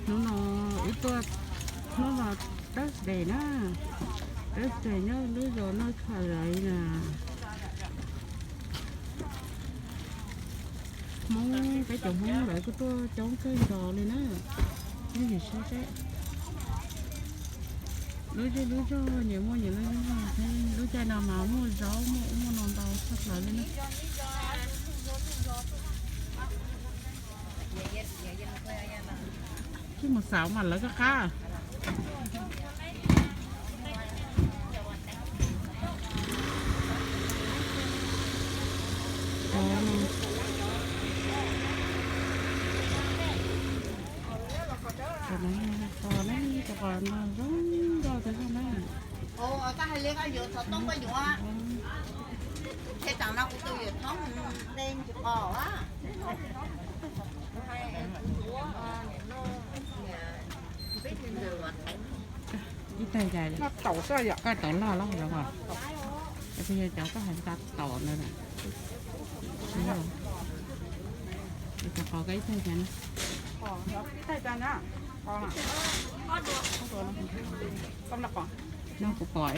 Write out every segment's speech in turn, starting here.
Hnub no wb tuaj, hnub no Thursday na, Thursday nyob lub zos North Carolina na. Hmoob, peb cov Hmoob lawv kuj tuaj coob kawg nkaus li na. Neb nim saib seb, lub zej lub zog nyias muaj nyias lub zej zog, lub caij no mas muaj zaub muaj ub muaj no ntau tshaj plaws li na. Koj mus xauj mas lawv koj qab. Cov no zoo nkauj thiab na. Ib tag cas koj tau loj loj zoo os. Cov phooj ywg, cov koj hais nqa tau ntawd na. Cov qos koj ib tag cas na. Noj kuv pom,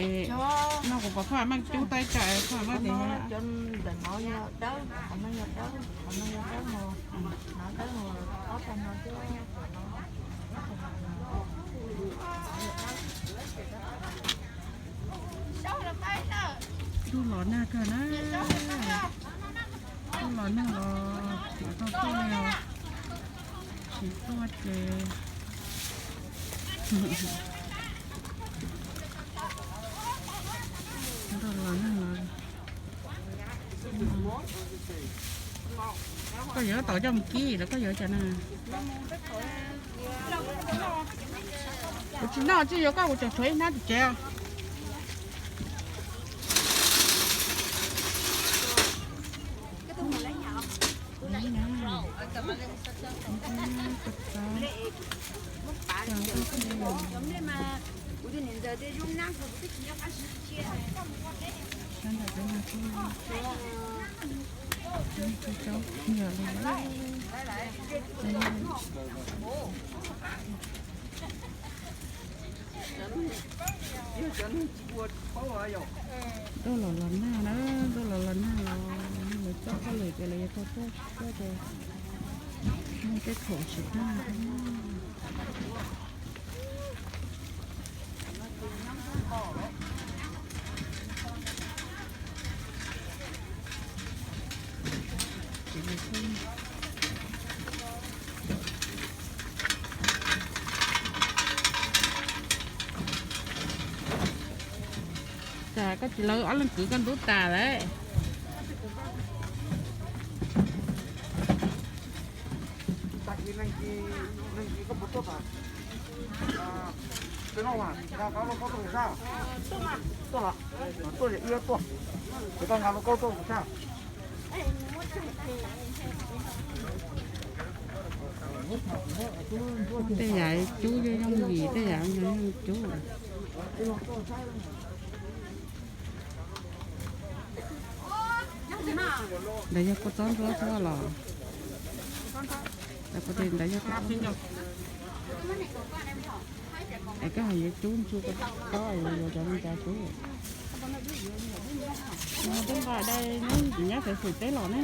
noj kuv pom koj meej cub tau ib co, koj meej ntawm no yog dawb, qhov no yog dawb, qhov no yog dawb, qhov no dawb, ob tag no. Ntuj los nag kawg na. Ntuj los nag los tsis tau tuaj li os. Tsis tuaj ces ntuj los nag los. Koj yuav tau coj mus kib los koj yuav cov na? Kuv tsis noj, tsis yuav koj, kuv tseem tshuav ib hnab tim tsev. Ntuj los los nag na, ntuj los los nag los lawv txoj hauj lwm ces lawv yuav tau tuaj tsis tuaj ces muaj tej thaum tsis tag. Cas koj tsis lawv ob leeg kwv koj ntub tas lawm? Tej yam cub yooj yooj yim, tej yam no yooj cub. Ntawd yog kua txob ntsuab xwb los? Ntawd yog kua txob ntsuab. Es koj hais yuav cub ntsu kua txob, yuav cov li cas cub? Twb nqa dai nyob txawv xwm teb los ne.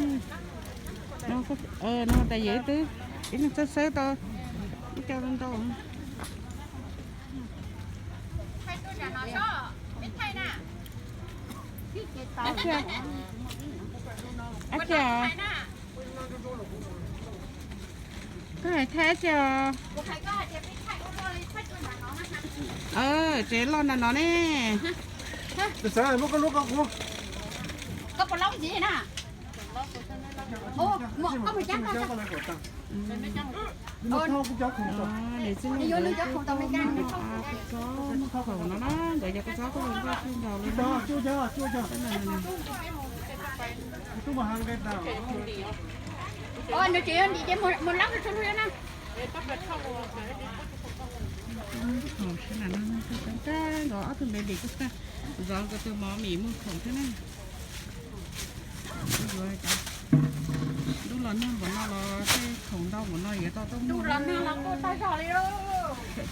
No tas yam ib tug, ib leeg txawj xawb tau ib co ntau. Ab tsi, koj hais thaij tsi os. Tsev loj nram no ne. Niam txiv neej nkawd tuaj a kua txob muag khoom no na, nkawd yog kua txob koj zoo nkauj kawg nkaus li na. Khoom sab nram no koj coob kawg nkaus, ob tug baby kuj tag, zov nkawd tus mom mim muag khoom thiab ne. Ntuj los nag npaum no los tej khoom ntau npaum no yuav tau tuaj muag. Ntuj los nag los kuj tag zog li. That's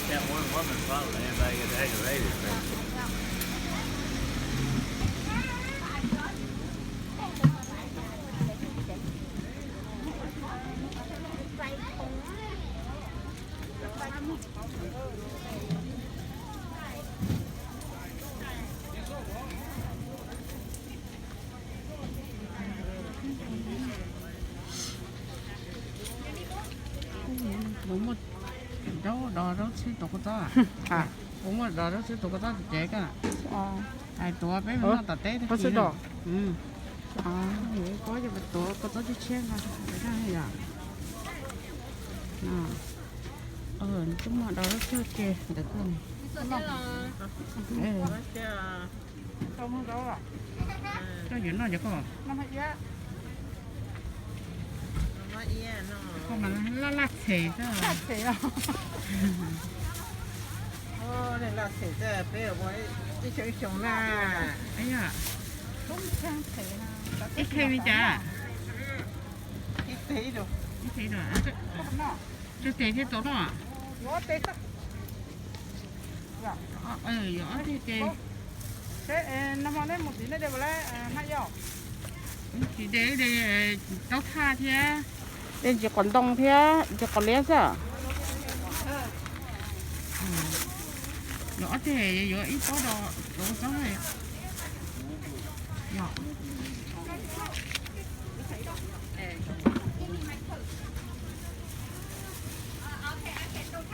that one woman problem. Everybody gets aggravated. Puas muaj zaub dos zaub txhwb tuav kua txob? Puas muaj dos zaub txhwb tuav kua txob txog tsev koj? Hais tuav peb mus noj tom teb tag kis. Tuav kua txob tshiab tshiab no. Twb muaj dos zaub txhwb ces ntawm koj. Koj yuav noj cov koj. Koj mas laj laj txhes xwb. Laj txhes xwb, peb ua ib xyoo ib xyoo na. Ib kheej li cas? Ib teg ib teg. Tsawg tes thiaj tau noj? Yuav ob teg ces. Tsis de, de taub thaj thiab. De ntsis qos ntoo thiab ntsis qos liab xwb. Yuav ob teg, yuav ib pob do, do txob.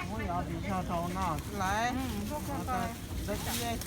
Muab yov ris zog rau no xwb lauj. Ntawd tib